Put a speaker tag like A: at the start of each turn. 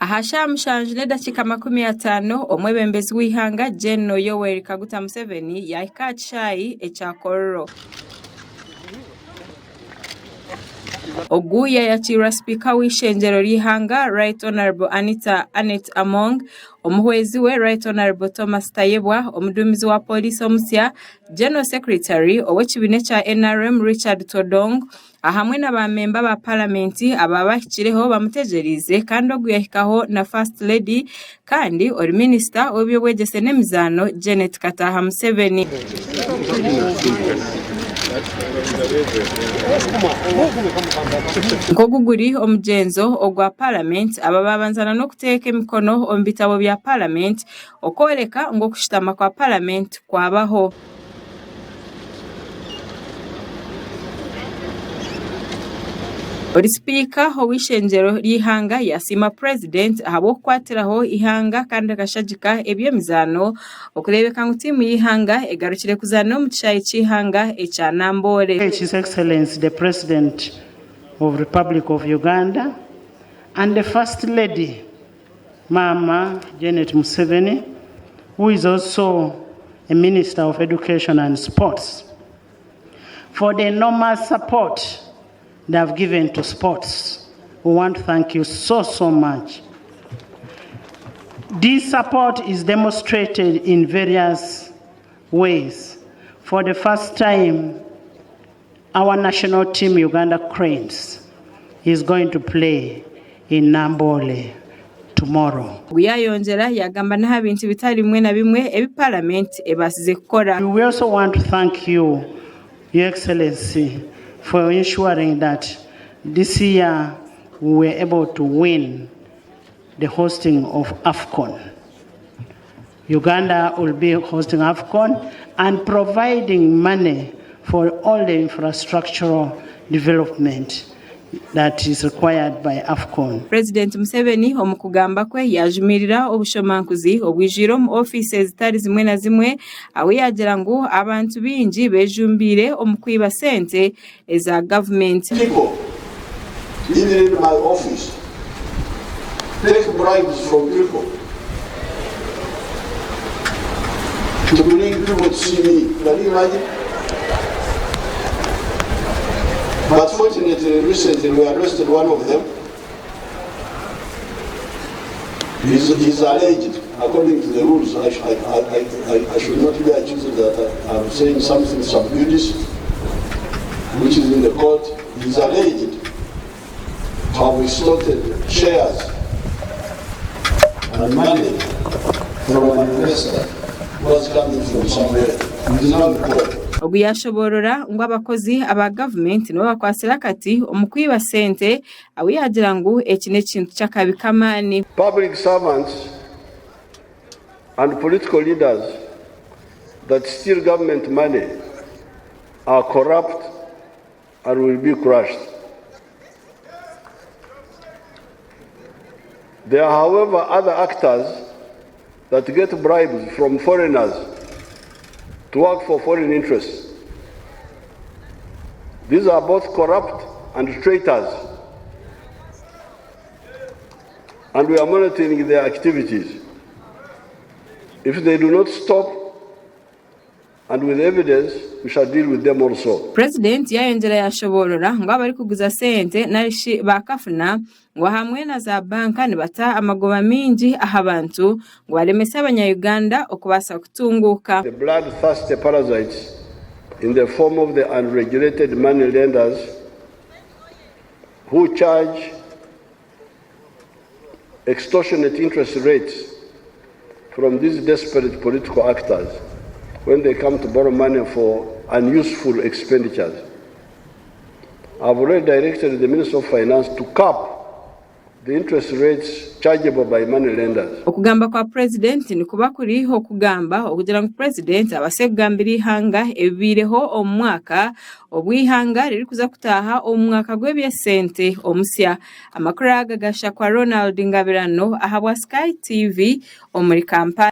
A: Aha shaaha mushanju n'edakiika 50, omwebembezi w'eihanga Gen. Yoweri Kaguta Museveni yaahika aha kishaayi ekya Kololo. Ogu yaayakiirwa Sipiika w'eishengyero ry'eihanga Right Honourable Anita Annet Among, omuhwezi we Right Honourable Thomas Tayebwa, omuduumizi wa Pooriisi omusya, General Secretary ow'ekibiina ekya NRM Richard Todong ahamwe na baamemba ba Paramenti abaaba bahikireho bamutegyereize kandi ogu yahikaho na First Lady kandi ori minisita ow'eby'obwegyese n'emizaano Janet Kataaha Museveni. Nk'oku guri omugyenzo ogwa Paramenti, aba baabanza n'okuteeka emikono omu bitabo bya Paramenti okworeka ngu okushutama kwa Paramenti kwabaho. Ori Sipiika ow'eishengyero ry'eihanga yasiima Purezidenti ahabw'okukwatiraho eihanga kandi akashagika eby'emizaano okureebeka ngu tiimu y'eihanga egarukire kuzaanira omu kishaayi ky'eihanga ekya Namboole.
B: His Excellency the President of Republic of Uganda and the First Lady Maama Janet Museveni who is also a Minister of Education and Sports for the enormous support they have given to sports. We want to thank you so, so much. This support is demonstrated in various ways. For the first time, our national team, Uganda Cranes, is going to play in Nambole tomorrow.
A: Ogu yaayongyera yaagamba n'aha bintu bitari bimwe na bimwe ebi Paramenti ebaasize kukora.
B: We also want to thank you, Your Excellency, for ensuring that this year we were able to win the hosting of AFCON. Uganda will be hosting AFCON and providing money for all the infrastructural development that is required by AFCON.
A: Purezidenti Museveni omu kugamba kwe yaajumirira obushomankuzi obwijwire omu ofiisi ezitari zimwe na zimwe ahu yaagira ngu abantu baingi beejumbiire omu kwiba sente eza gavumenti.
C: People even in my office take bribes from people to bring people to see me. Can you imagine? But fortunately, recently we arrested one of them. He's, he's alleged, according to the rules, I, I, I, I, I should not be accused that I, I'm saying something sub judice, which is in the court. He's alleged to have extorted shares and money from an investor who was coming from somewhere. He's now in court.
A: Ogu yaashoboorora ngu abakozi aba gavumenti nibo bakwatsire akati omu kwiba sente ahu yaagira ngu eki n'ekintu ky'akabi k'amaani.
C: Public servants and political leaders that steal government money are corrupt and will be crushed. There are however other actors that get bribes from foreigners to work for foreign interests. These are both corrupt and traitors and we are monitoring their activities. If they do not stop and with evidence, we shall deal with them also.
A: Purezidenti yaayongyera yaashoboorora ngu abarikuguza sente nari shi ba kafuna ngu ahamwe na za banka nibata amagoba maingi aha bantu ngu baremese abanya-Uganda okubaasa kutunguuka.
C: The bloodthirsty parasites in the form of the unregulated money lenders who charge extortionate interest rates from these desperate political actors when they come to borrow money for unuseful expenditures. I've already directed the Minister of Finance to cap the interest rates chargeable by money lenders.
A: Okugamba kwa Purezidenti nikuba kuri okugamba okugira ngu Purezidenti abaase kugambira eihanga ebibaireho omu mwaka obu eihanga ririkuza kutaaha omu mwaka gw'eby'esente omusya. Amakuru aga gashakwa Ronald Ngabirano ahabwa Sky TV omuri Kampala.